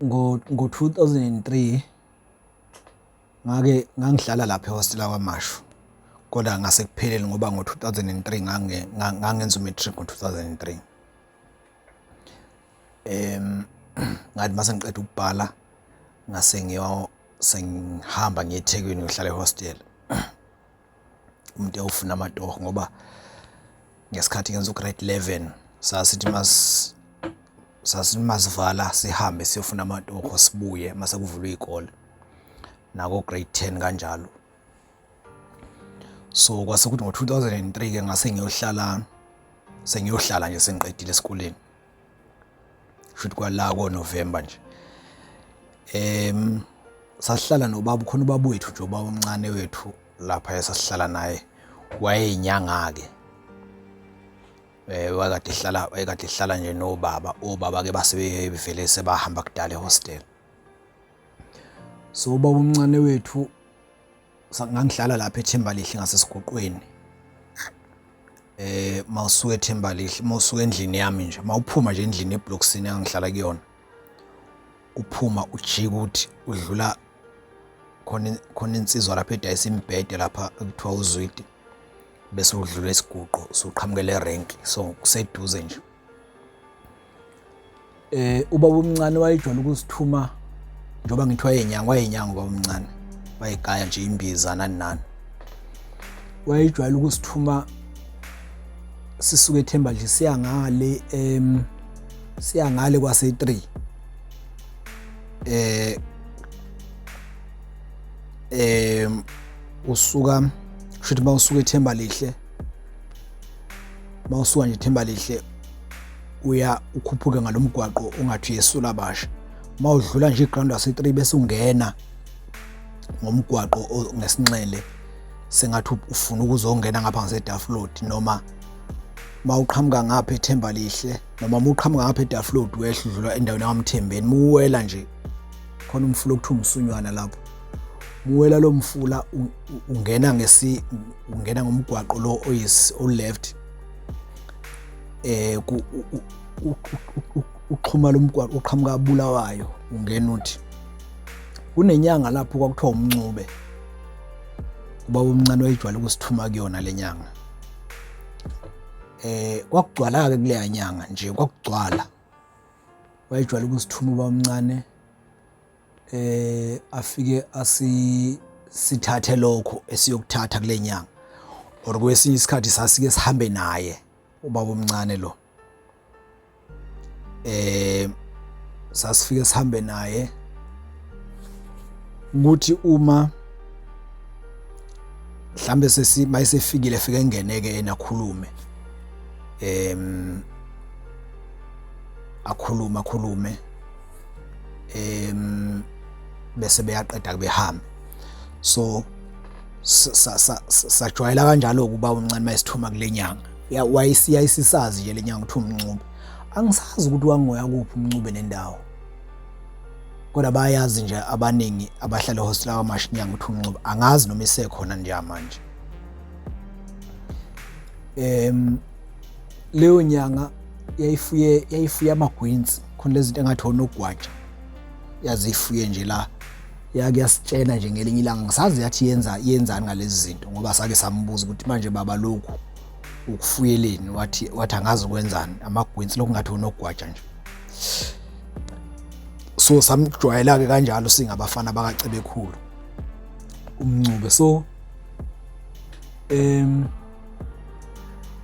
Ngo-2003 ngake ngangihlala lapha ehostela kwaMashu kodwa ngasekupheleni ngoba ngo-2003 ngangenza u-matric ngo-2003. Ngathi mase ngiqeda ukubhala ngase sengihamba ngiye eThekwini ngiyohlala ehostela. Umuntu ewufuna amatoho ngoba ngesikhathi ngenza u-grade 11 sasithi mas sasithi masivala sihambe siyofuna amatoho sibuye mase kuvulwa iy'kole nako grade 10 kanjalo. So kwase kuthi ngo-2003 ke ngase ngiyohlala sengiyohlala nje sengiqedile esikoleni. Shuthi kwala ko-November nje. Sasihlala nobaba, khona ubaba wethu nje, ubaba omncane wethu lapha esasihlala naye, wayeyinyanga-ke. Wayekade ehlala, wayekade ehlala nje nobaba, obaba-ke base bevele sebahamba kudala ehostela. So ubaba omncane wethu ngangihlala lapha eThembalihle ngasesiguqweni. Mawusuka eThembalihle, mawusuka endlini yami nje, mawuphuma nje endlini ebloksini engangihlala kuyona, uphuma ujika uthi udlula khona khona insizwa lapha edayisa imibhede lapha ekuthiwa uZwidi, bese udlula isiguqo usuqhamukela erenki, so kuseduze nje. Ubaba omncane wayejwayele ukusithuma njengoba ngithi wayenyanga, wayenyanga ubaba omncane, wayegaya nje imbiza nani nani. Wayejwayele ukusithuma sisuke eThemba nje siya ngale siya ngale kwase-3 usuka kushuthi uma usuka eThemba Lihle, uma usuka nje eThemba Lihle uya ukhuphuke ngalomgwaqo ungathi uyesula basha, uma udlula nje iground wase-3 bese ungena ngomgwaqo ngesinxele sengathi ufuna ukuzongena ngapha ngase-Dafload, noma uma uqhamuka ngapha eThemba Lihle noma uma uqhamuka ngapha eDafload wehla udlula endaweni yakwaMthembeni, muwela nje khona umfula okuthiwa umsunywana lapho, muwela lo mfula ungena ngesi ungena ngomgwaqo lo oyisi o-left, uxhuma lo mgwaqo uqhamuka Bulawayo ungena uthi kunenyanga lapho kwakuthiwa uMncube, ubaba omncane wayejwayele ukusithuma kuyona le nyanga. Kwakugcwala-ke kuleya nyanga nje, kwakugcwala. Wayejwayele ukusithuma ubaba omncane afike asisithathe lokho esiyokuthatha kule nyanga, or kwesinye isikhathi sasike sihambe naye ubaba omncane lo. Sasifike sihambe naye ukuthi uma mhlambe sesi mayisefikile efike engeneke yena akhulume, akhulume akhulume bese beyaqeda behambe. So sajwayela kanjalo ukuba umncane mayisithuma kule nyanga, wayesiyayisisazi nje le nyanga ukuthi uMncube. Angisazi ukuthi wangoya kuphi uMncube nendawo, kodwa bayazi nje abaningi abahlala ehostela kwaMashu inyanga ukuthi uMncube, angazi noma isekhona nje manje. Leyo nyanga yayifuye yayifuye amagwinsi, khona lezi zinto engathi onogwaja, yazifuye nje la, yake yasitshela nje ngelinye ilanga, ngisazi yathi yenza yenzani ngalezi zinto, ngoba sake sambuza ukuthi manje baba lokhu ukufuyeleni, wathi angazi ukwenzani amagwinsi lokhu ngathi onogwaja nje. So samjwayela-ke kanjalo singabafana bakaCebekhulu uMncube. So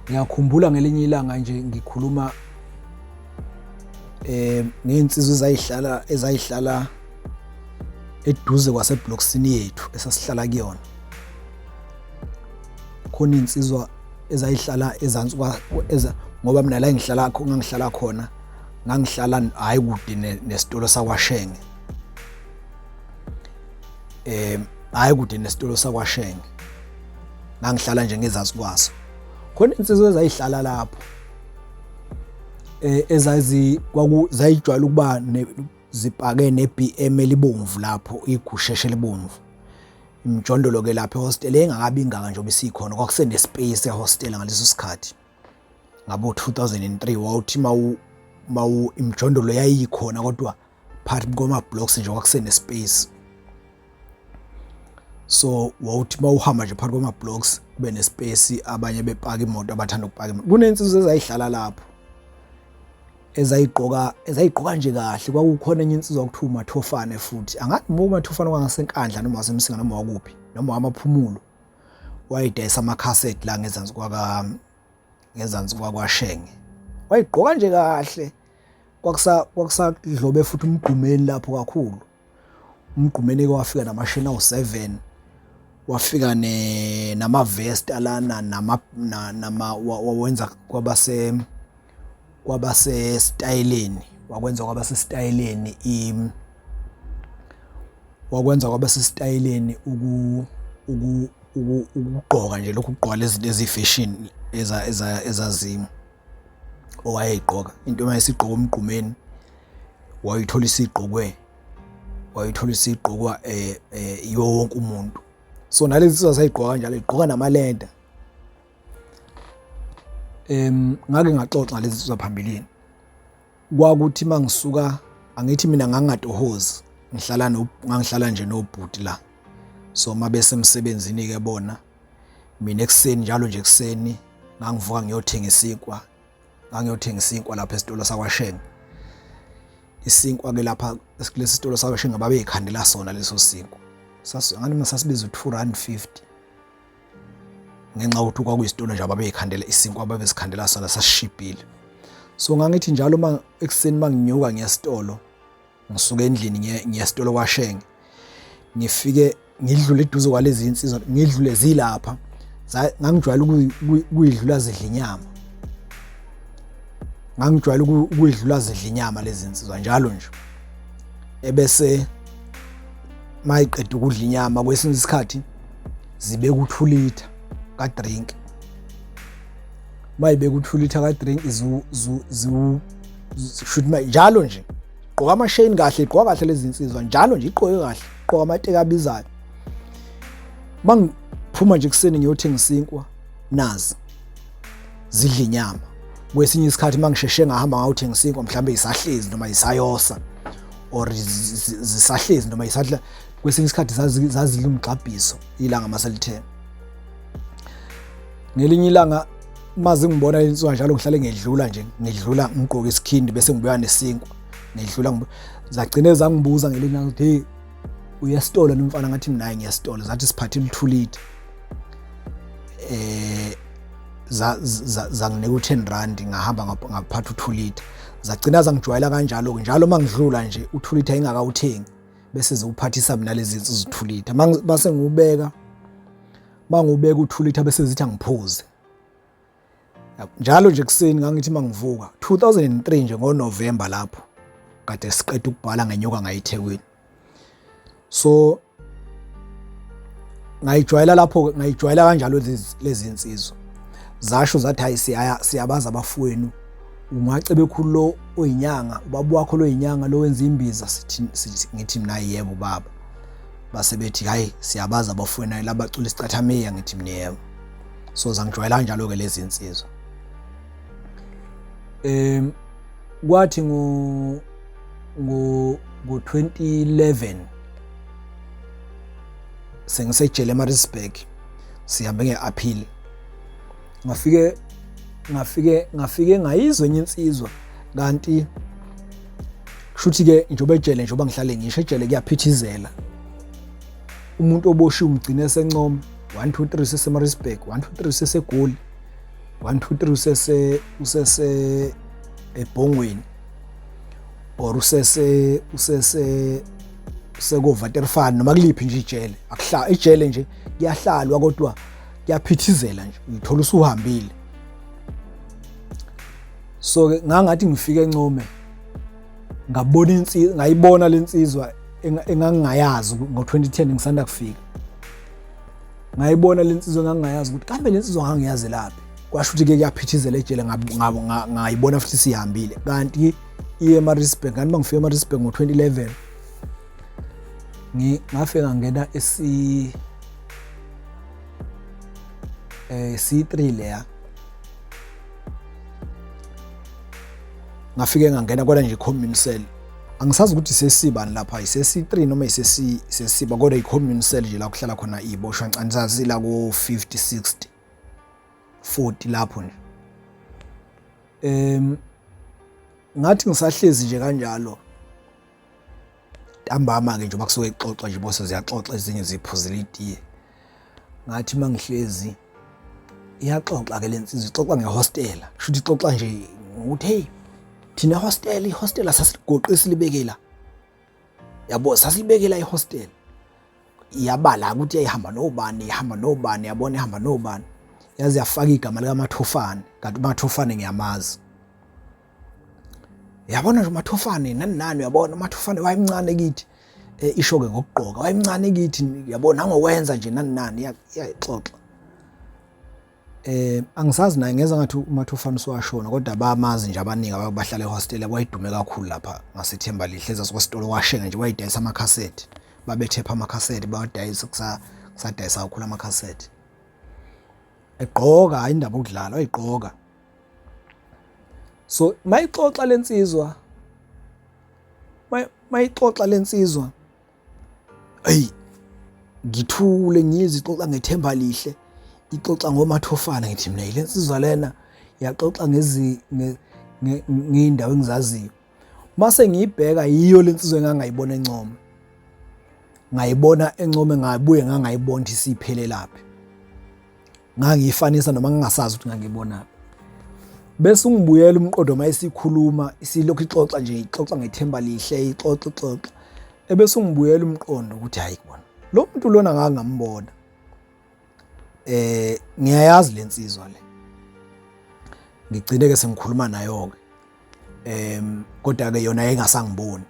ngiyakhumbula ngelinye ilanga nje ngikhuluma ngey'nsizwa ezayihlala ezayihlala eduze kwasebloksini yethu esasihlala kuyona. Khona iy'nsizwa ezayihlala ezansi ngoba mina la engihlala ngangihlala khona, ngangihlala hhayi kude nesitolo sakwaShenge, hhayi kude nesitolo sakwaShenge, ngangihlala nje ngezansi kwaso. Khona insizwa ezayihlala lapho ezazi kwaku zayijwayele ukuba zipake ne-BM elibomvu lapho, igusheshe elibomvu. Imijondolo ke lapha ehostela engakabi ingaka njengoba isikhona, kwakusene space ehostela ngaleso sikhathi ngabo 2003. Wawuthi mawu mawu imijondolo yayikhona kodwa Phakathi kwama-blocks nje kwakusene-space, so wawuthi uma uhamba nje phakathi kwama-blocks kube nespace, abanye bepaka imoto, abathanda ukupaka imoto. Kunensizwa ezayihlala lapho ezayigqoka nje kahle. Kwakukhona enye insizwa kuthiwa uMathofane, futhi angathi uma uMathofane kwangaseNkandla noma waseMsinga noma wakuphi noma wamaphumulo, wayedayisa amakhasethi la ngezansi kwakwaShenge. Wayigqoka nje kahle, kwakusadlobe futhi umgqumeni lapho kakhulu. Umgqumeni ke wafika namashini awu-7, wafika nama-vest alana nama nama wawenza kwabasestayeleni, wakwenza kwabasestayeleni wakwenza kwabasestayeleni ukugqoka nje lokhu kugqoka lezi zinto eziyi-fashion ezazimo owayeyigqoka. Into uma isigqoka umgqumeni wayithola isigqokwe, wayithola isigqokwa yiwo wonke umuntu. So nalezi nsizwa zayigqoka kanjalo, igqoka namaleda. Ngake ngaxoxa ngalezi nsizwa phambilini. Kwakuthi uma ngisuka, angithi mina ngangingatohozi, ngihlala no ngangihlala nje nobhuti la. So uma besemsebenzini-ke bona, mina ekuseni njalo nje ekuseni ngangivuka ngiyothenga isinkwa, ngangiyothenga isinkwa lapha esitolo sakwaShenge. Isinkwa-ke lapha kulesi sitolo sakwaShenge babeyikhandela sona leso sinkwa. Ngani mina sasibiza u-2 rand 50 ngenxa yokuthi kwakuyisitolo nje ababeyikhandela isinkwa, ababesikhandela sona sasishibhile. So ngangithi njalo uma ekuseni uma nginyuka ngiya esitolo, ngisuka endlini ngiya esitolo kwaShenge, ngifike ngidlule eduze kwalezi insizwa, ngidlule zilapha. Ngangijwayele ukuyidlula zidla inyama, ngangijwayele ukuyidlula zidla inyama lezi insizwa njalo nje. Ebese mayiqeda ukudla inyama, kwesinye isikhathi zibeka u-2 liter ka-drink, mayibeka u-2 liter ka-drink shuthi njalo nje gqoka amasheni kahle, igqoka kahle lezi insizwa njalo nje, igqoke kahle, igqoka amateki abizayo. Mangiphuma nje ekuseni ngiyothenga isinkwa, nazi zidla inyama. Kwesinye isikhathi mangisheshe ngahamba ngawuthenga isinkwa, mhlawumbe isahlezi noma isayosa or zisahlezi noma isadla. Kwesinye isikhathi zazidla umgxabhiso ilanga maselithena. Ngelinye ilanga maze ngibona insizwa njalo ngihlale ngedlula nje, ngidlula ngigqoke isikhindi bese ngibuya nesinkwa, ngidlula zagcine zangibuza ngelinye ilanga ukuthi hey, uya esitolo nomfana? Ngathi mina hayi, ngiyasitolo. Zathi siphathe ilithulitha, zanginika u-10 rand, ngahamba ngaphatha u-2 liter. Zagcina zangijwayela kanjalo-ke, njalo uma ngidlula nje u-2 liter ingakawuthengi bese ziwuphathisa mina lezi zinsuku u-2 liter. Mase ngiwubeka, mangiwubeka u-2 liter bese zithi angiphuze njalo nje ekuseni. Ngangithi mangivuka 2003 nje ngoNovember lapho kade siqeda ukubhala, ngenyuka ngayiThekwini. So ngayijwayela lapho, ngayijwayela kanjalo lezi insizwa. Zasho zathi hayi, siyabaza abafowenu, ungaCebekhulu lo oyinyanga, ubaba wakho lo oyinyanga lo wenza imbiza. Sithi ngithi mina yebo baba. Base bethi hayi, siyabaza abafowenu labacula isicathamiya. Ngithi mina yebo. So zangijwayela kanjalo ke lezi insizwa. Kwathi ngo ngo ngo-2011 sengisejele eMaritzburg, sihambe nge-appeal, ngafike ngayizwa enye insizwa. Kanti kushuthi ke njengoba ejele, njengoba ngihlale ngisho, ejele kuyaphithizela. Umuntu oboshiwe umgcine esencoma 1 2 3 seseMaritzburg, 1 2 3 seseGoli, 1 2 3 usese eBhongweni or usese seko-Waterval noma kuliphi nje ijele. Akuhla ijele nje kuyahlalwa, kodwa kuyaphithizela nje, uyithola usuhambile. So ke ngangathi ngifike eNcome, ngabona insizwa, ngayibona lensizwa engangingayazi ngo-2010 ngisanda kufika. Ngayibona lensizwa engangingayazi ukuthi kambe lensizwa ngangiyazi laphi. Kwasho ukuthi ke kuyaphithizela ejele. Ngayibona futhi sihambile, kanti iye eMaritzburg. Kanti mangifika eMaritzburg ngo-2011 ngafika ngena esi C3 leya, ngafike ngangena kodwa nje commune cell. Angisazi ukuthi sesibani lapha, isesi-3 noma isesiba, kodwa i-commune cell nje la kuhlala khona iy'boshwa ncane, sasila ko-50 60 40 lapho nje. Ngathi ngisahlezi nje kanjalo ntambama-ke, njengoba kusuke kuxoxwa nje, bose ziyaxoxa, ezinye ziphuzela itiye. Ngathi uma ngihlezi, iyaxoxa-ke le nsizwa, ixoxa ngehostela, kusho ukuthi ixoxa nje ngokuthi hey, thina hostela, ihostela sasiligoqe silibekela, yabo, sasilibekela ihostela. Iyabala ukuthi yayihamba nobani, ihamba nobani, yabona, ihamba nobani, yaze yafaka igama likaMathofane, kanti uMathofane ngiyamazi. Yabona nje uMathofane nani nani, uyabona uMathofane wayemncane kithi, isho-ke ngokugqoka, wayemncane kithi, yabona, nangokwenza nje nani nani, iyayixoxa. Angisazi naye, ngeza ngathi uMathofane usewashona, kodwa bamazi nje abaningi abahlala ehostela, wayedume kakhulu lapha ngaseThembalihle, ezasikwesitolo kwashenge nje, wayedayisa amakhasethi, babethepha amakhasethi bawadayisa, kusadayisa kakhulu amakhasethi. Egqoka, hayi indaba okudlala, wayegqoka. So mayixoxa lensizwa, mayixoxa lensizwa, hey, ngithule ngizwe ixoxa ngethemba lihle, ixoxa ngoMathofana, ngithi mina le nsizwa lena yaxoxa ngezi ngey'ndawo engizaziyo. Mase ngiyibheka, yiyo le nsizwa engangayibona eNcome, ngayibona eNcome, ngabuye ngangayibona ukuthi isiphelelaphi, ngangiyifanisa noma ngingasazi ukuthi ngangibonaphi. Bese ungibuyela umqondo uma isikhuluma, isilokhu ixoxa nje, ixoxa ngethemba lihle, ixoxa ixoxa, ebese ungibuyela umqondo ukuthi hayi kubona lo muntu lona ngangambona, ngiyayazi lensizwa le. Ngigcine ke sengikhuluma nayo ke, kodwa ke yona yayingasangiboni.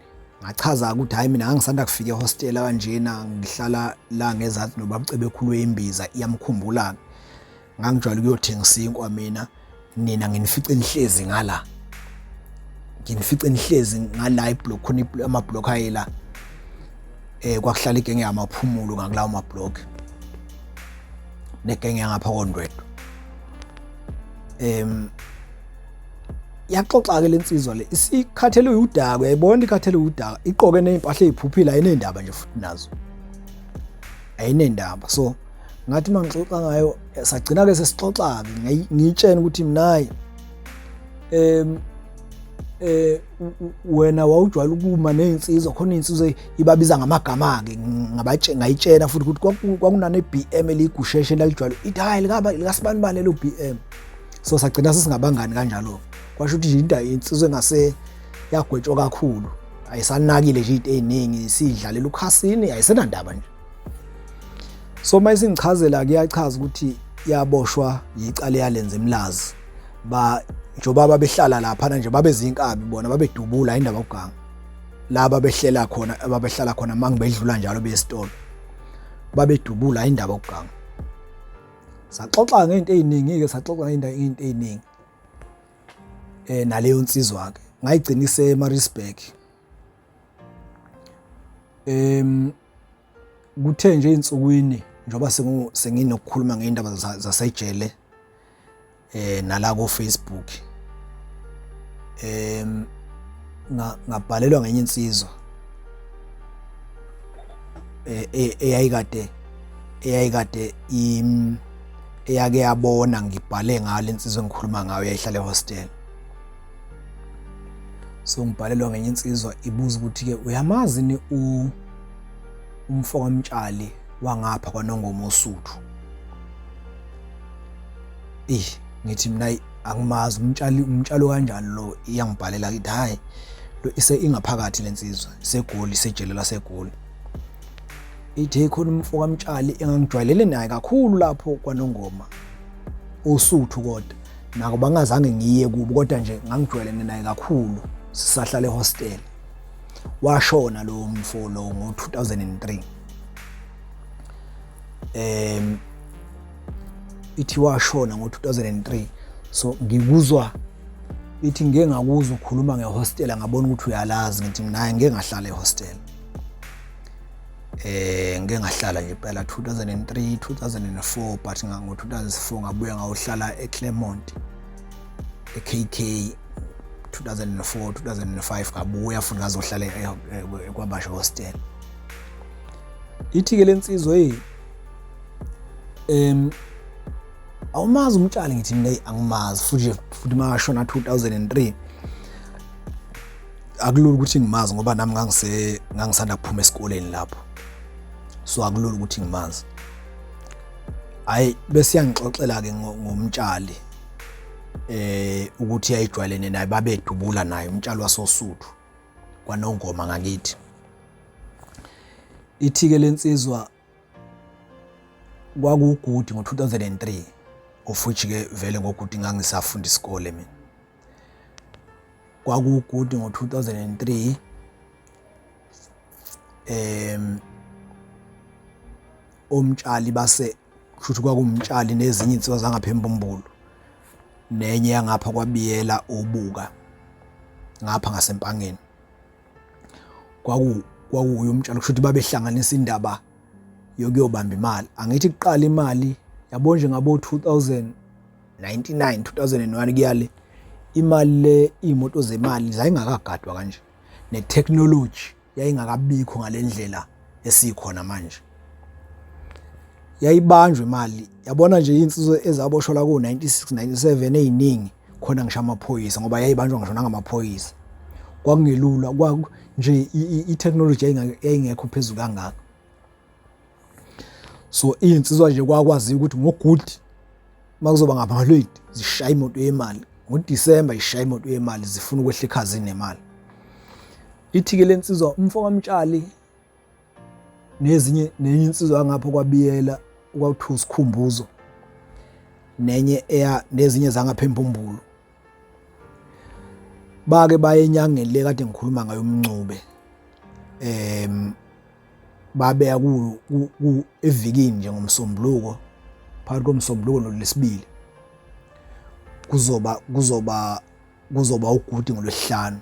Ngachaza ukuthi hayi, mina ngangisanda kufika ehostela kanjena, ngihlala la ngezansi nobabcebe ekhulu imbiza, iyamkhumbula. Ngangijwayele ukuyothenga isinkwa mina, nina nginifice nihlezi ngala, nginifice nihlezi ngala iblock, khona amablock ayela, kwakuhlala igenge yamaphumulo ngakulawo mablock, negenge yangapha koNdwedwe. Yaxoxa-ke lensizwa le, isikhathele udaka, uyayibona ikhathele udaka, iqoke ney'mpahla ey'phuphile, ayinendaba nje futhi nazo, ayinendaba. So ngathi uma ngixoxa ngayo, sagcina-ke sesixoxa-ke, ngiyitshena ukuthi mina hayi, wena wawujwayele ukuma nezinsizwa khona, izinsizwa ibabiza ngamagama-ke, ngayitshena futhi ukuthi kwakunane BM eliyigusheshe lalijwayele, ithi hayi likaba likasibanibani lelo BM. So sagcina sesingabangani kanjalo, kwasho ukuthi nje into insizwa engase yagwetshwa kakhulu, ayisanakile nje into ey'ningi, sidlalela ukhasini, ayisenandaba nje. So uma isingichazela, kuyachaza ukuthi yaboshwa yicala yalenza eMlazi, ba njengoba babehlala laphana nje, babezinkabi bona, babedubula indaba yokuganga laba behlela khona, ababehlala khona mangibedlula njalo besitolo, babedubula indaba yokuganga. Saxoxa ngento eziningi ke, saxoxa ngento eziningi naleyo nsizwa ke, ngayigcina ise Maritzburg. Kuthe nje einsukwini njengoba senginokukhuluma ngeindaba zasejele nala ko Facebook, ngabhalelwa ngenye insizwa eyayikade eyake yabona ngibhale ngale insizwa engikhuluma ngayo, yayihlala ehostel. So ngibhalelwa ngenye insizwa ibuza ukuthi ke uyamazi ni umfo kaMtshali wangapha kwaNongoma oSuthu? Eh, ngithi mina angimazi umtshali, umtshalo kanjani lo? Iyangibhalela ithi hayi, lo ise ingaphakathi lensizwa, iseGoli, isejele laseGoli. Ithi khona umfo kaMtshali engangijwayelele naye kakhulu lapho kwaNongoma oSuthu, kodwa nako bangazange ngiye kubo, kodwa nje ngangijwayelene naye kakhulu sisahlala ehostel. Washona lo mfo lo ngo-2003. Ithi washona ngo-2003. So ngikuzwa, ithi ngike ngakuzwa ukhuluma ngehostela, ngabona ukuthi uyalazi. Ngithi mina ngike ngahlala ehostel, ngike ngahlala nje phela 2003 2004, but ngo-2004 ngabuya ngayohlala eClermont, e-KK. 2004 2005 ngabuya futhi ngazohlala kwaMashu hostel. Ithi-ke le nsizwa eyi awumazi umtshali? Ngithi mina angimazi, futhi futhi makashona 2003 akulula ukuthi ngimazi ngoba nami ngangisanda kuphuma esikoleni lapho, so akulula ukuthi ngimazi. Hayi, bese yangixoxela-ke ngomtshali ukuthi yayijwayelene naye, babedubula naye umtshali wasoSuthu kwaNongoma ngakithi. Ithi-ke lensizwa kwakuwugudi ngo-2003, of which-ke vele ngogudi ngangisafunda isikole mina. Kwakuwugudi ngo-2003, omtshali base kushuthi kwakuwumtshali nezinye insizwa zangapha eMbumbulu nenye yangapha kwaBiyela obuka ngapha ngaseMpangeni. Kwakuwuye umtshali, kushuthi babehlanganisa indaba yokuyobamba imali. Angithi kuqala imali yabo nje ngabo 2099 2001 kuyale, imali le, iy'moto zemali zayingakagadwa kanje, ne-technology yayingakabikho ngalendlela esikhona manje. Yayibanjwa imali, yabona nje iy'nsizwa ezaboshwa la ko-96 97 ey'ningi khona, ngisho amaphoyisa, ngoba yayibanjwa ngisho nangamaphoyisa. Kwakungelula kwa nje, i-technology yayingekho phezulu kangaka. So iy'nsizwa nje kwakwaziwa ukuthi ngogudi makuzoba ngamaholidi zishaya imoto yemali, ngoDisemba ishaya imoto yemali, zifuna ukwehla ekhazini nemali. Ithi-ke le nsizwa umfo kaMtshali nezinye nenye insizwa yangapha kwaBiyela okwakuthiwa uSikhumbuzo, nenye eya nezinye zangapha eMbumbulu, bake baye enyangeni le kade ngikhuluma ngayo, uMncube. Babeya ku evikini nje ngomsombuluko, phakathi komsombuluko nolwesibili, kuzoba ugudi ngolwesihlanu.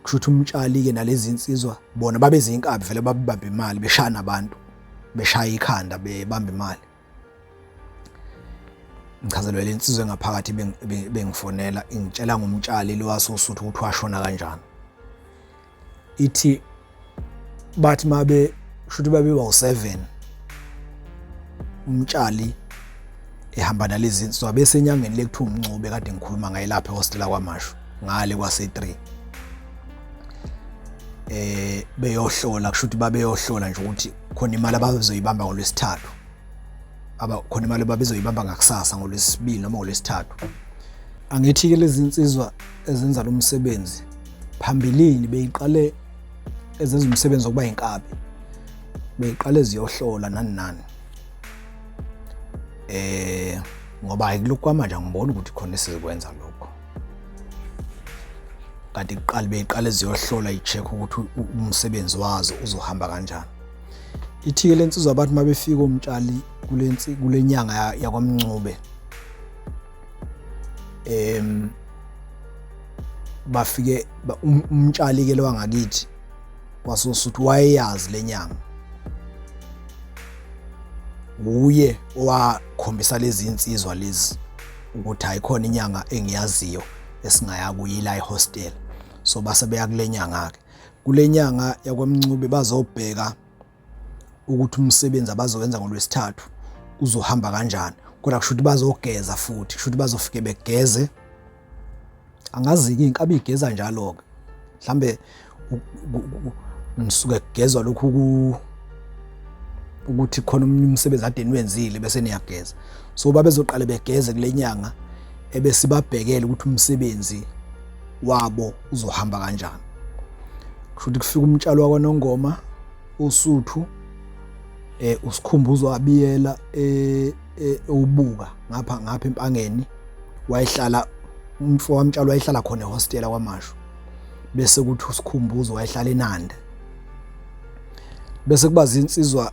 Kusho ukuthi umtshali-ke nalezi nsizwa bona babezinkabi vele, babebamba imali, beshaya nabantu, beshaya ikhanda, bebamba imali. Ngichazelwe le nsizwa engaphakathi bengifonela ingitshela ngomtshali lo wasosuthu ukuthi washona kanjani. Ithi bathi mabe shuthi babe bawu-7, umtshali ehamba nalezi nsizwa, bese enyangeni le kuthiwa uMncube kade ngikhuluma ngaye lapha ehostela kwaMashu ngale kwase-3, beyohlola. Kusho ukuthi babeyohlola nje ukuthi khona imali abazoyibamba ngolwesithathu, aba khona imali ababezoyibamba ngakusasa ngolwesibili noma ngolwesithathu. Angithi-ke lezi nsizwa ezenza lo msebenzi phambilini beyiqale ezenza umsebenzi wokuba yinkabi, beyiqale ziyohlola nani nani, ngoba ayikulokhu kwamanje angiboni ukuthi khona esizokwenza lokho. Kanti kuqala beyiqale ziyohlola, i-check ukuthi umsebenzi wazo uzohamba kanjani. Ithi-ke le nsizwa bathi uma befika omtshali kule nyanga yakwaMncube, bafike umtshali-ke lo wangakithi wasoSuthu wayeyazi le nyanga, wuye owakhombisa lezi insizwa lezi ukuthi ayikhona inyanga engiyaziyo esingaya kuyila ehostel. So base beya kule nyanga-ke, kule nyanga yakwaMncube, bazobheka ukuthi umsebenzi abazowenza ngolwesithathu uzohamba kanjani. Kodwa kusho ukuthi bazogeza futhi, kusho ukuthi bazofike begeze. Angazi-ke inkabi igeza njalo-ke, mhlambe nisuke kugezwa lokhu ukuthi khona omunye umsebenzi ade niwenzile bese niyageza. So babezoqale begeze kule nyanga, ebesibabhekele ukuthi umsebenzi wabo uzohamba kanjani. Kusho ukuthi kufika umtshalo wakwaNongoma uSuthu, uSikhumbuzo abiyela ubuka ngapha ngapha eMpangeni, wayehlala umfo wamtshalo wayehlala khona ehostela kwaMashu, bese kuthi uSikhumbuzo wayehlala eNanda. Bese kuba zinsizwa,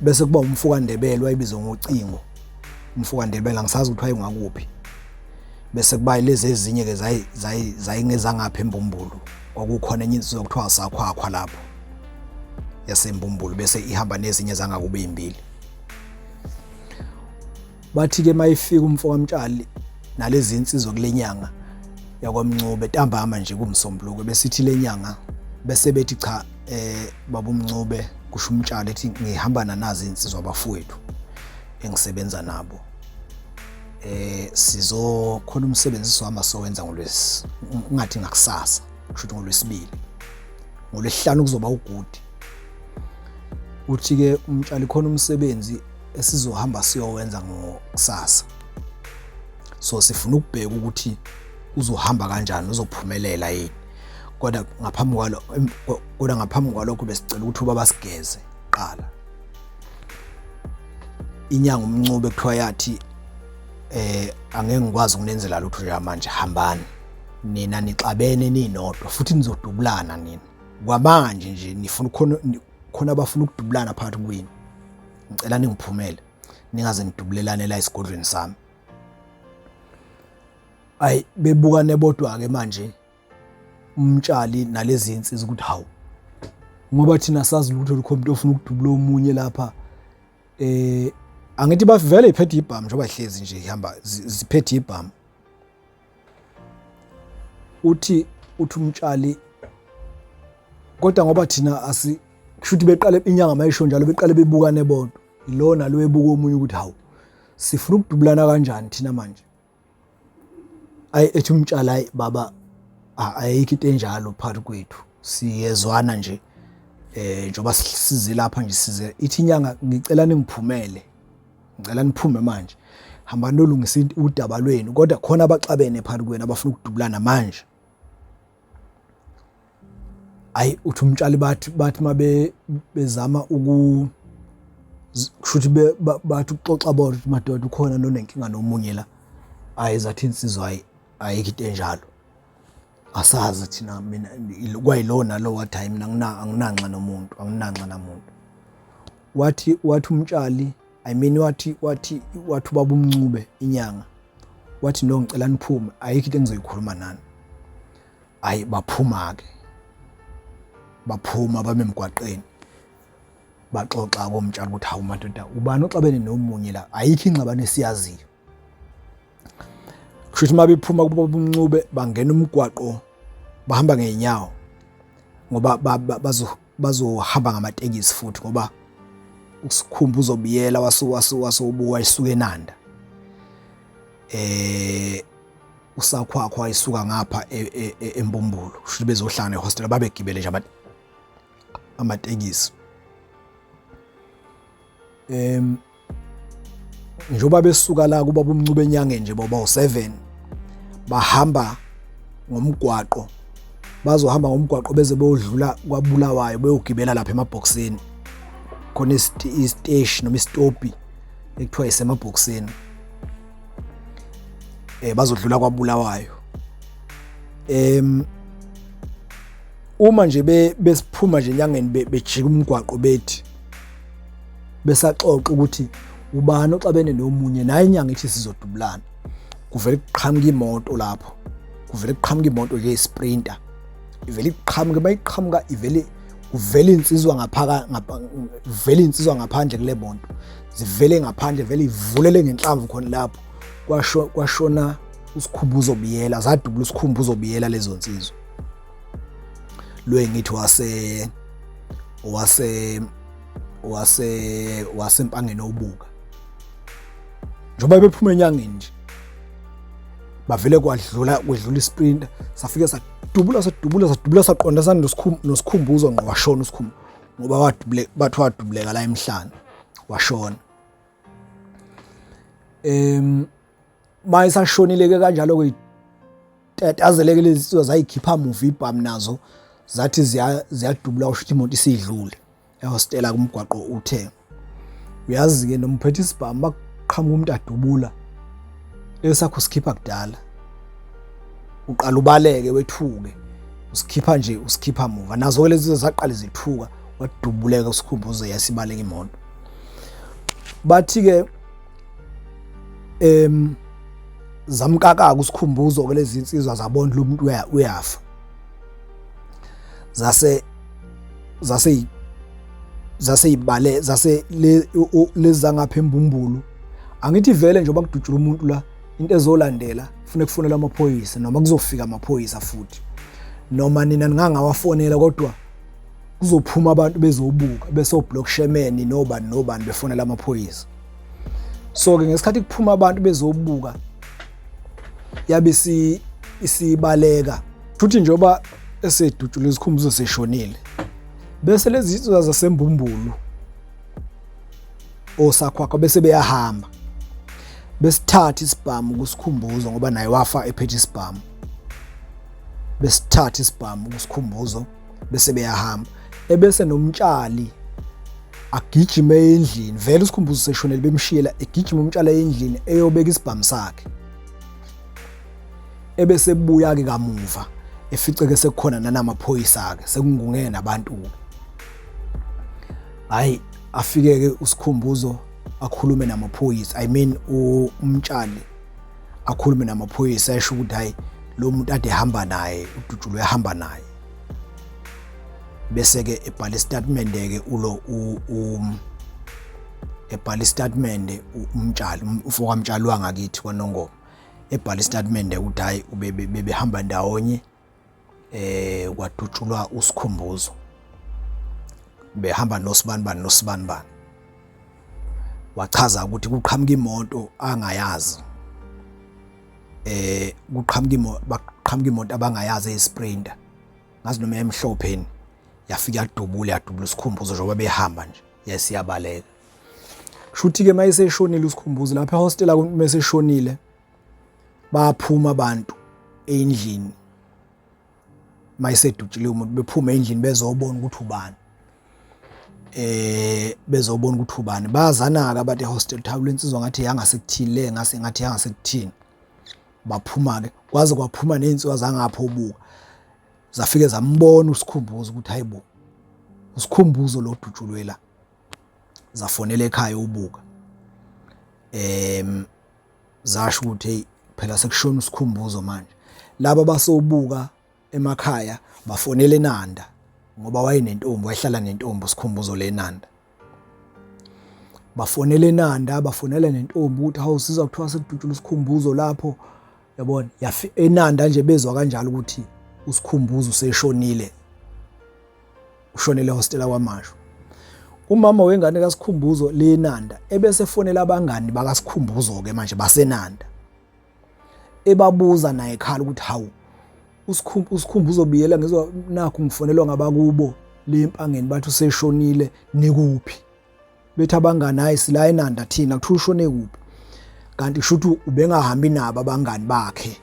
bese kuba umfo kaNdebele wayebizwa ngocingo, umfo kaNdebele angisazi ukuthi wayengakuphi. Bese kuba lezi ezinye ke zayingezangapha eMbumbulu, kwakukhona enye insizwa kuthiwa Sakhwakhwa lapho yaseMbumbulu, bese ihamba nezinye zangakube imbili. Bathi ke mayifika umfo kaMtshali nalezi insizwa kulenyanga yakwaMncube ntambama nje kumsombuluko besithi lenyanga bese bethi cha baba uMncube kusho uMtshali ethi ngihamba nanazi insizwa abafowethu engisebenza nabo sizokhona umsebenzi sohamba sowenza ngolwesi ngathi ngakusasa kusho ukuthi ngolwesibili ngolwesihlanu kuzoba ugudi. Uthi-ke uMtshali khona umsebenzi esizohamba siyowenza ngokusasa, so sifuna ukubheka ukuthi uzohamba kanjani, uzophumelela yini. Kodwa ngaphambi kwalo kodwa ngaphambi kwalokho besicela ukuthi ubaba sigeze kuqala. Inyanga uMncube kuthiwa yathi angeke ngikwazi ukunenzela lutho njengamanje, hambani nina nixabene ninodwa futhi nizodubulana nina kwamanje nje, nifuna khona khona abafuna ukudubulana phakathi kwenu, ngicela ningiphumele ningaze nidubulelane la esigodlweni sami. Ayi bebukane bodwa ke manje uMtshali nalezi insizwa ukuthi hawu, ngoba thina sazi lutho lukho umuntu ofuna ukudubula omunye lapha. Angithi bavele iphethe ibhamu njengoba ihlezi nje ihamba ziphethe ibhamu. Uthi uMtshali kodwa ngoba thina asi kushuthi beqale inyanga mayisho njalo beqale bebukane bodwa, ilona lo ebuka omunye ukuthi hawu sifuna ukudubulana kanjani thina manje. Ayi ethi uMtshali hayi baba ayikho into enjalo phakathi kwethu, siyezwana nje njengoba size lapha nje size. Ithi inyanga ngicela ningiphumele, ngicela niphume manje, hambani nolungisa udaba lwenu, kodwa khona abaxabene phakathi kwenu abafuna ukudubulana manje. Ayi uthi uMtshali bathi mabe bezama uku kushuthi bathi ukuxoxa bona ukuthi madoda ukhona nonenkinga nomunye la. Ayi zathi insizwa hayi ayikho into enjalo, asazi thina mina kwayilona lo wathi hayi mina anginanxa nomuntu, anginanxa namuntu. Wathi uMtshali I mean wathi wathi wathi ubaba uMncube inyanga wathi no ngicela niphume, ayikho into engizoyikhuluma nani. Ayi baphuma ke, baphuma bame emgwaqeni baxoxa koMtshali ukuthi hawu madoda ubani oxabene nomunye la, ayikho ingxabano esiyaziyo. Kusho ukuthi uma bephuma kubaba uMncube bangena umgwaqo bahamba ngeenyawo ngoba bazohamba ngamatekisi futhi ngoba uSikhumbuzo Biyela wasobuka isuka eNanda, uSakhwakhwa isuka ngapha eMbumbulu, kusho ukuthi bezohlangana ehostela babegibele nje amatekisi. Njengoba besuka la kuba buMncube enyangeni nje boba u7 bahamba ngomgwaqo, bazohamba ngomgwaqo beze beyodlula kwaBulawayo beyogibela lapha emabhokisini, khona isiteshi noma isitopi ekuthiwa isemabhokisini, bazodlula kwaBulawayo. Uma nje besiphuma nje enyangeni bejika umgwaqo bethi besaxoxa ukuthi ubani oxabene nomunye, naye inyanga ithi sizodubulana, kuvele kuqhamuka imoto lapho, kuvele kuqhamuka imoto nje isprinter, ivele iqhamuke, bayiqhamuka ivele kuvele insizwa ngaphaka vele insizwa ngaphandle kule moto, zivele ngaphandle vele ivulele ngenhlamvu khona lapho, kwashona uSikhumbuzo Biyela, zadubula uSikhumbuzo Biyela lezo nsizwa. Lo engithi wase wase wase wasempangeni obuka njengoba bephuma enyangeni nje bavele kwadlula kwedlula isprinter, safike sadubula sadubula sadubula saqonda sani noSikhumbuzo ngqo, washona uSikhumbuzo ngoba wadubule bathi wadubuleka la emhlane washona. Mayisashonile ke kanjalo ke tatazeleke lezi nsizwa zayikhipha muva ibhamu nazo zathi ziyadubula usho ukuthi imoto isidlule ehostela kumgwaqo uthe uyazi ke noma uphethe isibhamu bakuqhamuka umuntu adubula esakho sikhipha kudala uqala ubaleke wethuke usikhipha nje usikhipha muva nazo ke lezi zaqala zithuka wadubuleka uSikhumbuzo yasibaleka imoto. Bathi ke zamkakaka uSikhumbuzo ke lezi insizwa zabona lo muntu uyafa, zase zase zase ibale zase lezi zangapha embumbulu. Angithi vele njengoba kudutshula umuntu la Into ezolandela kufuneka kufonelwe amaphoyisa noma kuzofika amaphoyisa futhi noma nina ningangawafonela kodwa kuzophuma abantu bezobuka bese oblock shemeni nobani nobani befonela amaphoyisa. So ke ngesikhathi kuphuma abantu bezobuka yabe isibaleka futhi njengoba esedutshulwe isikhumbuzo seshonile bese lezi zinsizwa zasembumbulu osakhwakha bese beyahamba besithatha isibhamu kusikhumbuzo ngoba naye wafa ephethe isibhamu besithatha isibhamu kusikhumbuzo bese beyahamba ebese nomtshali agijime endlini vele usikhumbuzo seshonele bemshiyela egijima umtshali endlini eyobeka isibhamu sakhe ebese buya ke kamuva eficeke sekukhona nanamaphoyisa ke sekungungene nabantu hayi afike ke usikhumbuzo akhulume namaphoyisa i mean umtshali akhulume namaphoyisa esho ukuthi hayi lo muntu ade ehamba naye udutshulwe ehamba naye bese ke ebhala istatement ke ulo ebhala istatement umtshali ufoka mtshali wangakithi kwaNongoma ebhala istatement ukuthi hayi bebehamba ndawonye eh kwadutshulwa usikhumbuzo behamba nosibanibani nosibanibani wachaza ukuthi kuqhamuka imoto angayazi eh kuqhamuka imoto baqhamuka imoto abangayazi eyisprinter ngazi noma emhlopheni yafika yadubula yadubula usikhumbuzo njengoba behamba nje yesiyabaleka kushuthi ke mayeseshonile usikhumbuzo lapha ehostela meseshonile baphuma abantu endlini mayisedutshile umuntu bephuma endlini bezobona ukuthi ubani eh bezobona ukuthi ubani bazana ke abantu ehostel thawu lensizwa ngathi yangasekuthini le ngase ngathi yangasekuthini baphuma ke kwaze kwaphuma nezinsizwa zangapho obuka zafike zambona usikhumbuzo ukuthi hayibo usikhumbuzo lo dutshulwe la zafonela ekhaya ubuka em zasho ukuthi hey phela sekushona usikhumbuzo manje laba basobuka emakhaya bafonele eNanda ngoba wayenentombi wayehlala nentombi usikhumbuzo lenanda bafonele eNanda bafonela nentombi ukuthi hawu sizwa kuthiwa sekudutshula usikhumbuzo lapho yabona eNanda nje bezwa kanjalo ukuthi usikhumbuzo useshonile ushonele ehostela kwaMashu. Umama wengane kaSikhumbuzo leNanda ebese fonela abangani bakaSikhumbuzo ke manje baseNanda. Ebabuza naye ekhala ukuthi hawu uSikhumbuzo biyela ngizwa nakhu ngifonelwa ngabakubo lempangeni bathi useshonile nikuphi. Bethi abangani hayi sila eNanda thina kuthiwa ushone kuphi. Kanti kusho ukuthi ubengahambi nabo abangani bakhe.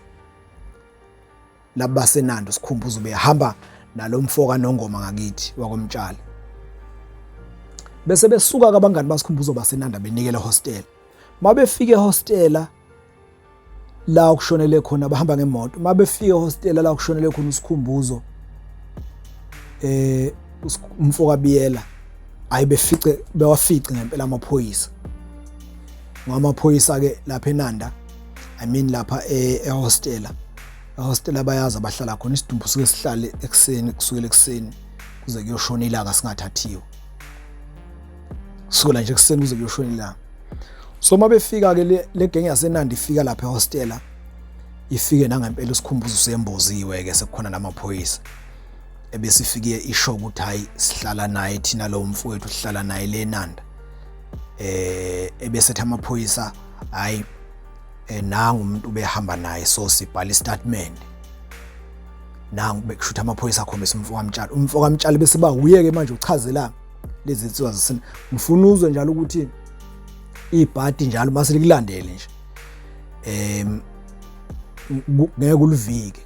Laba baseNanda uSikhumbuzo behamba nalomfo kaNongoma ngakithi wakoMtshali. Bese besuka abangani baSikhumbuzo baseNanda benikela ehostela. Mabefika ehostela la okushonele khona bahamba ngemoto. Mabefika ehostela la okushonele khona uSikhumbuzo eh umfo kaBiyela ayi befice bewafice ngempela amaphoyisa. Ngamaphoyisa ke lapha eNanda I mean lapha e, ehostela ehostela bayazi abahlala khona isidumbu suke sihlale ekuseni kusukela ekuseni kuze kuyoshona ilanga singathathiwe kusukela nje ekuseni kuze kuyoshona ilanga so uma befika ke le genge yasenandi ifika lapha ehostela ifike nangempela isikhumbuzo semboziwe ke sekukhona namaphoyisa ebesifike isho ukuthi hayi sihlala naye thina lo mfowethu sihlala naye lenanda eh ebesetha amaphoyisa hayi eh, nangu umuntu ubehamba naye so sibhala istatement nangu bekushutha amaphoyisa akhombisa umfo kaMtshali umfo kaMtshali bese ba uye ke manje uchazela lezi nsizwa zisina ngifuna uzwe njalo ukuthi ibhadi njalo mase likulandele nje em ngeke ulivike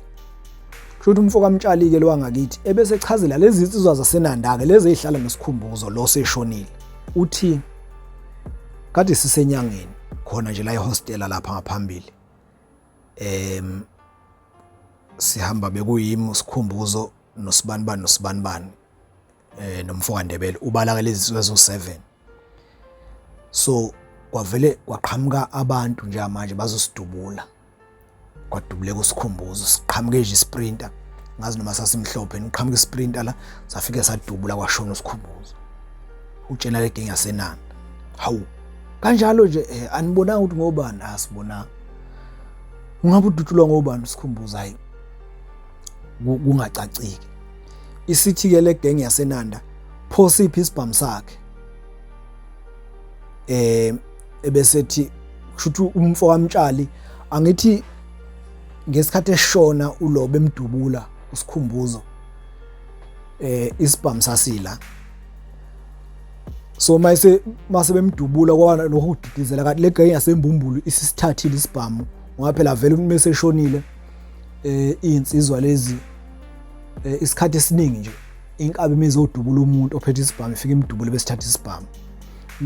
kusho ukuthi umfo kaMtshali ke lo wangakithi ebese echazela lezi zinsizwa zasenanda ke lezi ezihlala nesikhumbuzo lo seshonile uthi kade sisenyangeni khona nje la ehostela lapha ngaphambili em sihamba bekuyimi usikhumbuzo nosibanibani nosibanibani eh nomfo kaNdebele ubala ke lezi ezo 7 so kwavele kwaqhamuka abantu njengamanje bazosidubula kwadubuleka usikhumbuzo siqhamuke nje isprinter ngazi noma sasimhlophe niqhamuka isprinter la safike sadubula kwashona usikhumbuzo utshela le genge yasenanda hawu kanjalo nje eh, anibonanga ukuthi ngobani asibonanga ah, Ungabe udutshulwa ngobani uSikhumbuzo? Hayi, kungacaciki. Isithi-ke le genge yaseNanda, pho siphi isibhamu sakhe? Ebesethi kushuthi umfo kaMtshali, angithi ngesikhathi eshona ulo bemdubula uSikhumbuzo, isibhamu sasila. So mase bemdubula kwaba lokhu kudidizela, kanti le genge yaseMbumbulu isisithathile isibhamu, ngoba phela vele umuntu meseshonile iy'nsizwa lezi isikhathi esiningi nje inkabi imizodubula umuntu ophethe isibhamu, ifike imdubule besithatha isibhamu.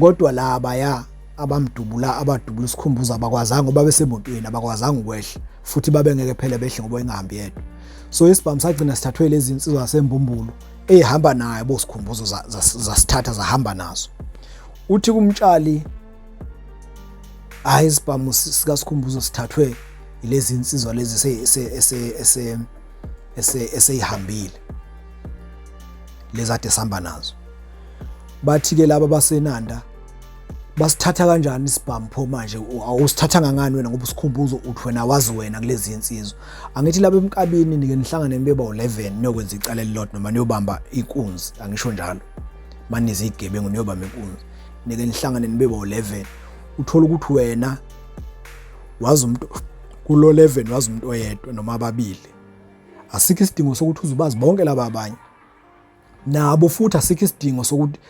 Kodwa laba ya abamdubula, abadubula uSikhumbuzo, abakwazanga ngoba besemotweni, abakwazanga ukwehla, futhi babengeke phela behle ngoba engahambi yedwa. So isibhamu sagcina sithathwe lezi insizwa zaseMbumbulu eyihamba naye boSikhumbuzo, zasithatha zahamba nazo. Uthi kuMtshali, hayi, isibhamu sikaSikhumbuzo sithathwe ilezi insizwa lezi eseyihambile, lezi ade sihamba nazo. Bathi-ke laba baseNanda, basithatha kanjani isibhamu pho manje? Awusithatha ngangani wena, ngoba uSikhumbuzo uthi wena wazi wena kulezi insizwa? Angithi laba emkabini nike nihlangane nibe bawu-11 niyokwenza icala elilodwa noma niyobamba inkunzi, angisho njalo, manize igebengu niyobamba inkunzi, nike nihlangane nibe bawu-11, uthola ukuthi wena wazi umuntu kulo 11, wazi umuntu oyedwa noma ababili. Asikho isidingo sokuthi uzubazi bonke laba abanye nabo, futhi asikho isidingo sokuthi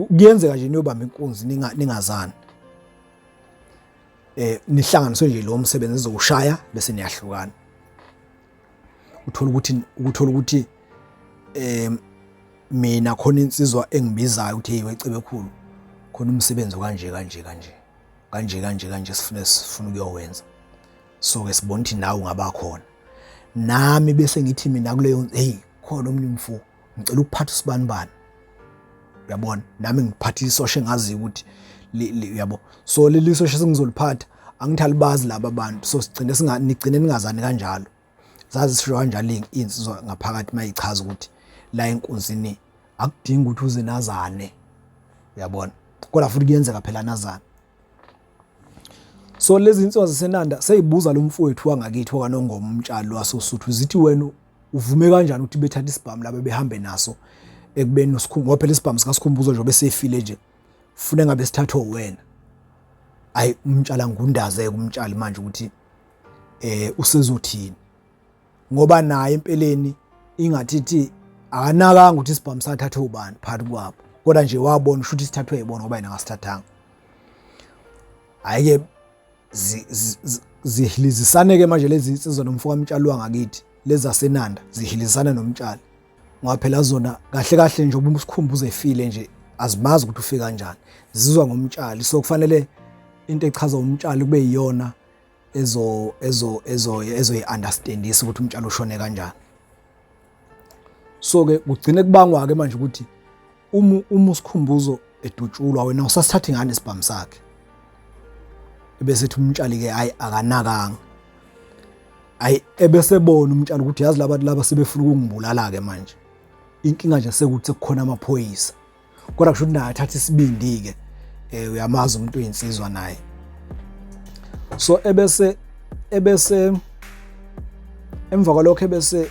kuyenzeka nje niyobamba inkunzi ningazani, nihlanganiswe nje lo msebenzi ezowushaya bese niyahlukana. Uthola ukuthi mina khona insizwa engibizayo ukuthi, "Hey weCebekhulu, khona umsebenzi kanje kanje kanje kanje kanje kanje, sifuna ukuyowenza, so ke sibona ukuthi nawe ungaba khona." Nami bese ngithi mina kuleyo, "Hey, khona omunye umfo, ngicela ukuphatha usibanibani." Uyabona, nami ngiphatha isosha engaziyo ukuthi uyabo, so leli sosha sengizoliphatha, angithi alibazi laba bantu, so sigcine singa nigcine ningazani kanjalo. Zazi sisho kanjalo insizwa ngaphakathi mayichaza ukuthi la enkunzini akudingi ukuthi uze nazane, uyabona, kodwa futhi kuyenzeka phela nazane. So lezi insizwa zaseNanda seyibuza lo mfowethu wangakithi wakaNongoma, uMtshali wasoSuthu, zithi, "Wena uvume kanjani ukuthi bethathe isibhamu laba behambe naso, ekubeni uSikhumbuzo, ngoba phela isibhamu sikaSikhumbuzo nje besefile nje, funa ngabe sithathwe wena?" Ayi, uMtshali ngundaze kumtshali manje ukuthi usezothini, ngoba naye empeleni ingathi thi akanakanga ukuthi isibhamu sathathwe ubani phakathi kwabo, kodwa nje wabona usho ukuthi sithathwe yibona, ngoba yena akasithathanga. Hhayi-ke, zihilizisane-ke manje lezi insizwa nomfo kaMtshali wangakithi, lezi zaseNanda zihilizisana noMtshali, ngoba phela zona kahle kahle nje uSikhumbuzo efile nje azimazi ukuthi ufike kanjani, zizwa ngoMtshali. So kufanele into echaza uMtshali kube yiyona ezo ezo ezo ezoyi-understandisa ukuthi uMtshali ushone kanjani. So-ke kugcine kubangwa-ke manje ukuthi uma uSikhumbuzo edutshulwa, wena usasithatha ingane isibhamu sakhe? Ebese ethi uMtshali-ke, hayi, akanakanga. Hayi, ebese bona uMtshali ukuthi yazi laba laba sebefuna ukungibulala-ke manje, inkinga nje sekuthi sekukhona amaphoyisa. Kodwa kusho ukuthi naye athatha isibindi-ke, uyamazi umuntu uyinsizwa naye. So ebese emva kwalokho ebese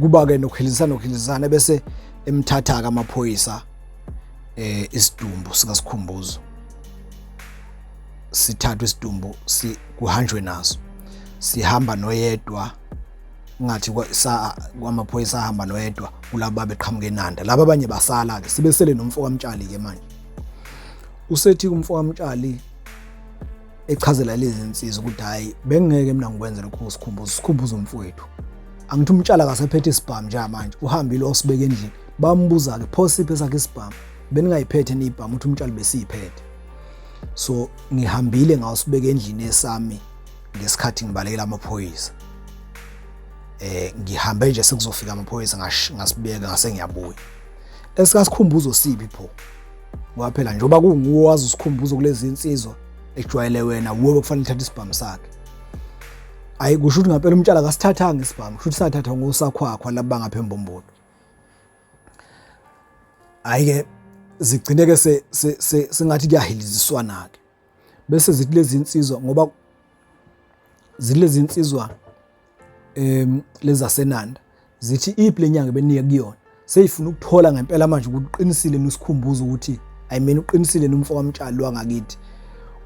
kuba-ke nokuhilizisana, ebese emthatha-ke amaphoyisa isidumbu sikaSikhumbuzo, sithathwe isidumbu kuhanjwe naso, sihamba noyedwa, ngathi kwamaphoyisa ahamba noyedwa kulabo beqhamuka eNanda, laba abanye basala ke, sibesele nomfo kaMtshali ke manje. Usethi kumfo kaMtshali echazela lezi insizwa ukuthi, "Hayi, bengeke mina ngikwenze lokho uSikhumbuzo, Sikhumbuzo umfowethu." Angithi uMtshali akasephethe isibhamu njengamanje, uhambile osibeka endlini. Bambuza ke, "Pho siphe sakhe isibhamu, beningayiphethe niyibhamu?" Uthi uMtshali, "Besiyiphethe, so ngihambile ngawusibeka endlini esami ngesikhathi ngibalekela amaphoyisa, ngihambe nje sekuzofika amaphoyisa, ngasibeka, ngase ngiyabuya. EsikaSikhumbuzo sibi pho? Ngoba phela njengoba kunguwo wazi uSikhumbuzo kulezi insizwa ejwayele wena, wuwe kufanele uthathe isibhamu sakhe." Ayi, kusho ukuthi ngampela uMtshali akasithathanga isibhamu, kusho ukuthi sathathwa ngosakhwakhwa laba bangapha eMbumbulu. Hhayi-ke, zigcine-ke sengathi kuyahiliziswana-ke, bese zithi lezi insizwa, ngoba Zilezi insizwa lezasenanda zithi iphi lenyanga benike kuyona, seyifuna ukuthola ngempela manje ukuthi uqinisile nosikhumbuzo ukuthi I mean uqinisile nomfo kaMtshali wangakithi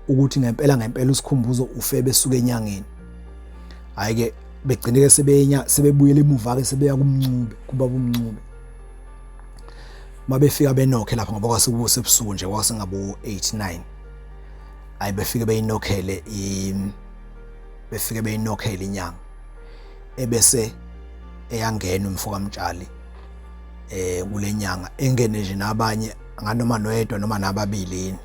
ukuthi ngempela ngempela usikhumbuzo ufe besuka enyangeni. Hayi ke begcine ke sebenya sebebuyela emuva ke sebeya kumncube kubaba umncube. Mabefika benokhe lapha ngoba kwase kusebusuku nje kwase ngabo 8 9. Hayi befike beyinokhele befike beyinokhele inyanga ebese eyangena umfo kaMtshali kulenyanga engene nje nabanye nganoma noyedwa noma nababili yini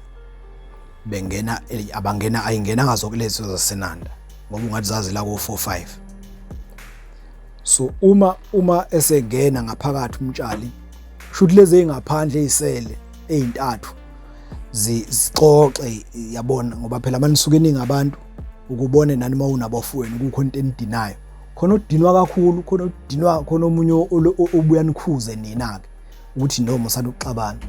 bengena abangena ayingena ngazo kulezi zasenanda ngoba ungathi zazi la ko 4 5. So uma esengena ngaphakathi uMtshali shuthi lezi ezingaphandle ezisele ezintathu zixoxe yabona, ngoba phela manisuke ningabantu ukubone nani uma unabafowenu kukho into enidinayo khona udinwa kakhulu, khona udinwa khona omunye obuya nikhuze nina ke ukuthi noma usanokuxabana.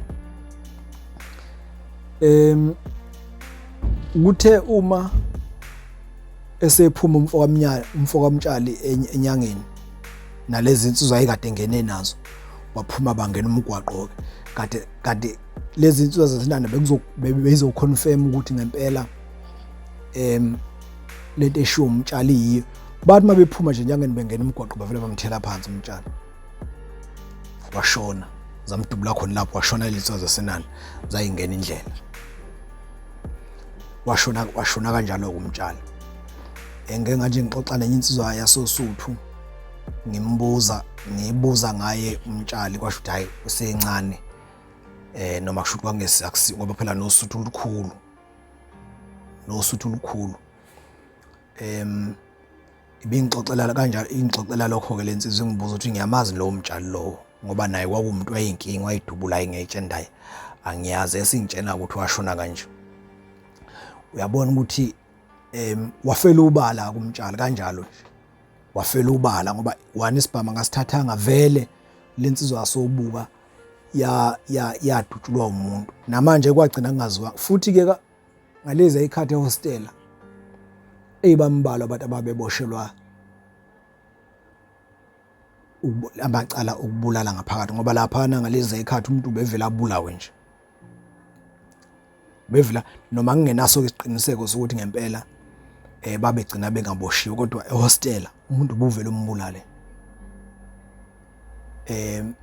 Kuthe uma esephuma umfo kaMnyala umfo kaMtshali enyangeni nalezi insizwa ayikade engene nazo baphuma bangena umgwaqo ke kade lezi insizwa zasenanda bezoconfirm ukuthi ngempela lento eshiwo uMtshali yiyo. Bathi mabephuma nje enyangeni bengena umgwaqo bavele bamthela phansi uMtshali washona, zamdubula khona lapho washona. Lezi insizwa zasenanda zayingena indlela washona kanjalo kumtshali. Engeke ngathi ngixoxa nenye insizwa yasosuthu ngimbuza ngibuza ngaye umtshali, kwasho ukuthi hayi usencane noma kusho ukuthi kwangesi ngoba phela nosuthu olukhulu nosuthu olukhulu. Ibingixoxela kanjalo ingixoxela lokho ke lensizwa ingibuza ukuthi ngiyamazi lowo mtshali lowo ngoba naye kwakuwumuntu wayinkinga wayidubula ingetshendaye angiyazi esingitshena ukuthi washona kanje. Uyabona ukuthi wafela ubala kumtshali kanjalo nje wafela ubala ngoba one isibhamu ngasithathanga vele lensizwa yasobuka ya ya yadutshulwa umuntu namanje kwagcina kungaziwa futhi ke ngalezi ikhathi ehostela eyibambalwa abantu ababeboshelwa amacala okubulala ngaphakathi ngoba laphana ngalezi ikhathi umuntu ubevela abulawe nje bevela noma kungenaso isiqiniseko sokuthi ngempela babegcina bengaboshiwe kodwa ehostela umuntu ubuvela umbulale.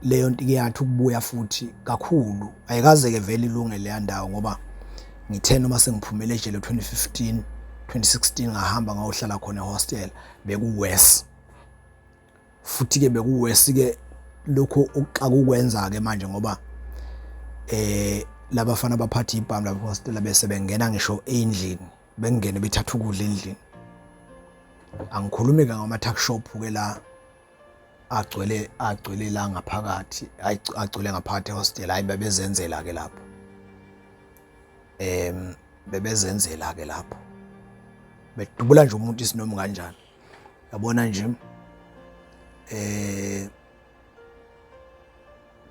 Leyo nto iyathi ukubuya futhi kakhulu ayikaze ke vele ilunge leya ndawo ngoba ngithe noma sengiphumele ejele 2015 2016 ngahamba ngayohlala khona ehostel bekuworse futhi ke bekuworse ke lokho okuxaka ukwenza ke manje ngoba labafana baphatha ibhamu lapha ehostel bese bengena ngisho endlini bengene bethatha ukudla endlini. Angikhulumi ke ngama tuck shop ke la agcwele la ngaphakathi agcwele ngaphakathi ehostel hayi bebezenzela ke lapho bebezenzela ke lapho bedubula nje umuntu isinomi kanjani yabona nje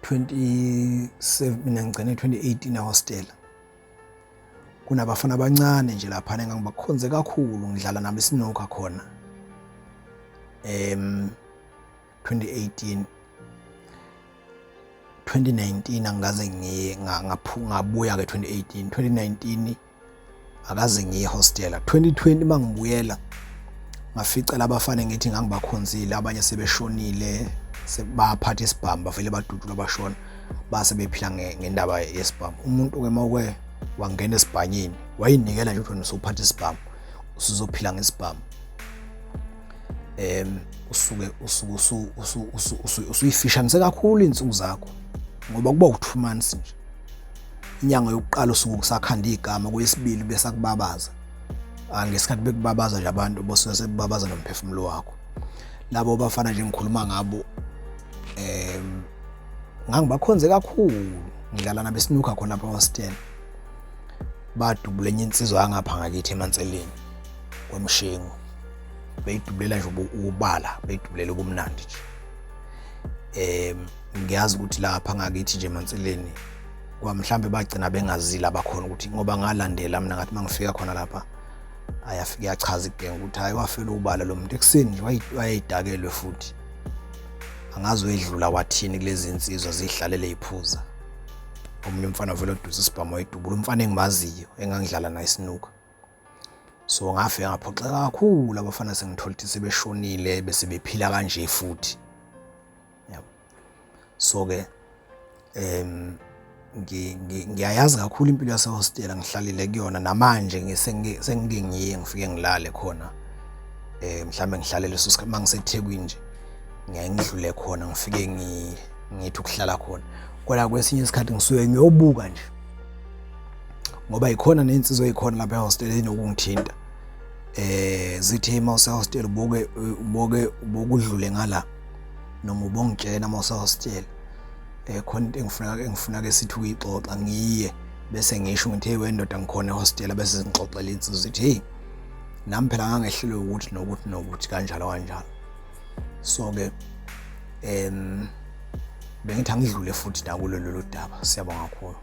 27 mina ngigcine 2018 ehostel kunabafana abancane nje lapha engangibakhonze kakhulu ngidlala nabo isinokha khona 2018 2019 angikaze ngiye ngabuya ke 2018 2019 akaze ngiye hostela 2020 mangibuyela ngafica labafana ngithi ngangibakhonzile abanye sebeshonile sebaphatha isibhamu bavele badutshulwa bashona base bephila ngendaba yesibhamu. Umuntu ke mawuke wangena esibhanyini wayinikela nje ukuthi wena usuphatha isibhamu usuzophila ngesibhamu usuke usuyifishanise kakhulu insuku zakho ngoba kuba u2 months nje inyanga yokuqala usuke usakhanda igama kwesibili bese kubabaza ngesikhathi bekubabaza nje abantu bosuke sebubabaza nomphefumulo wakho. Labo bafana nje ngikhuluma ngabo ngangibakhonze kakhulu ngidlala nabesinukha khona lapha hostel badubula enye insizwa yangapha ngakithi emanseleni kwemshengu beyidubulela nje ubala beyidubulela ubumnandi nje. Ngiyazi ukuthi lapha ngakithi nje emanseleni kwamhlambe bagcina bengazila abakhona ukuthi ngoba ngalandela mina ngathi mangifika khona lapha Ayafike yachaza igenge ukuthi hayi wafela ubala lo muntu ekuseni nje wayeyidakelwe futhi. Angazi wedlula wathini kulezi insizwa zihlalele iphuza. Omunye umfana vele odusa isibhamu wayidubula umfana engimaziyo engangidlala naye isinuka. So ngafika ngaphoxeka kakhulu abafana sengithola ukuthi sebeshonile bese bephila kanje futhi. Yabo. So ke ngiyayazi kakhulu impilo yasehostela ngihlalile kuyona namanje sengike ngiye ngifike ngilale khona mhlawumbe ngihlale leso sikhathi mangiseThekwini nje ngiyaye ngidlule khona ngifike ngithi ukuhlala khona kodwa kwesinye isikhathi ngisuke ngiyobuka nje ngoba ikhona nensizwa ezikhona lapha ehostela enokungithinta zithi uma usehostela ubuke ubuke ubukudlule ngala noma ubongitshela uma usehostela khona into engifuna engifuna ke sithi uyixoxa ngiye bese ngisho ngithi hey wendoda ngikhona ehostela bese singixoxela insizwa zithi hey nami phela ngangehlelwe ukuthi nokuthi nokuthi kanjalo kanjalo. So ke bengithi angidlule futhi nakulo lolu daba. Siyabonga kakhulu.